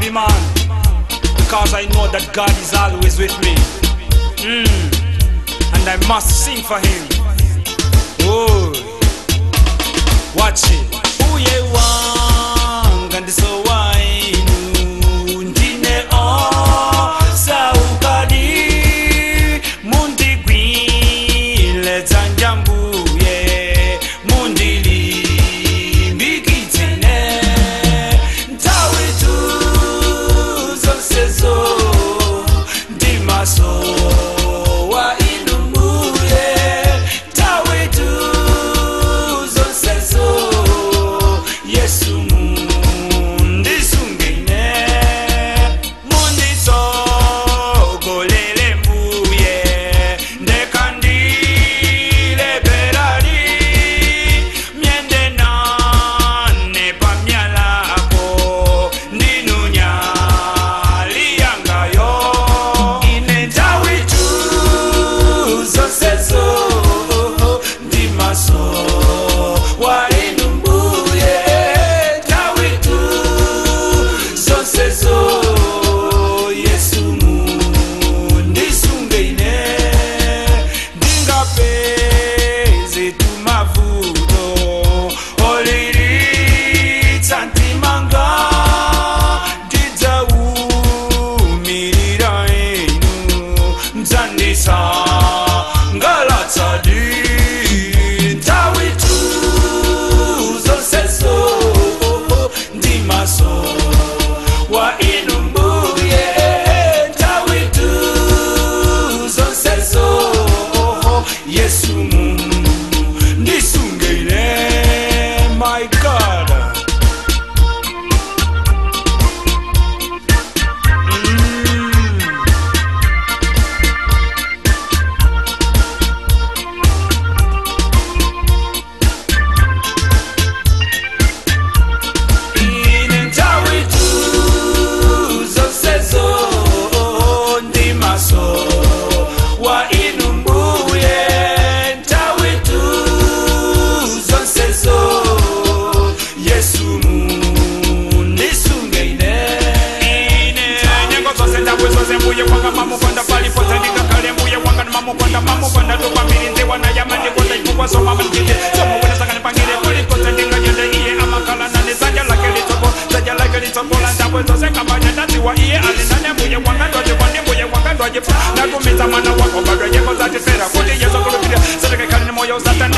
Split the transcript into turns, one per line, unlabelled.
happy man, because I know that God is always with me. And I must sing for him. Oh, watch it. Uye wanga ndiso wainu ndine osaukadi mundigwile dzanja mbuye mundilimbikitsene nthawi zonsezo ndimaso wa inu mbuye nthawi zonsezo Yesu mundisungene mundisogolele mbuye ndekandile berali myende nane pamyalako ndinunyali yangayo ine nthawi zonsezo ndimaso wa inu mbuye nthawi zonsezo Yesu mundisungene ndingapeze tumavuto olilitsa ntimanga ndidzawumirira inu mdzandisa ngalatsadi nthawi zonsezo ndimaso wa inu mbuye nthawi zonsezo Yesu mundisungene my God. Ine nthawi zonsezo ndimaso wa inu mbuye nthawi zonsezo Yesu mundisungene
Ine nyengo zose nthawi zose mbuye wanga mamukonda paliponse ndikakhale mbuye wanga ndimamukonda mamukonda tukwambiri nziwana yamandikonda chifukwa soma mandite somowena sakanipangire kulikonse ndingayende iye amakhala nane dzanja lake litsoko dzanja lake litsokola nthawi zose ngamanya ndadziwa iye ali nane mbuye wanga ndwachikwa ndi mbuye wanga ndwachifu ndatumiza mwana wako badwa nyengo zatifera kuti Yesu kulupirira satakakhale ni moyo usatana.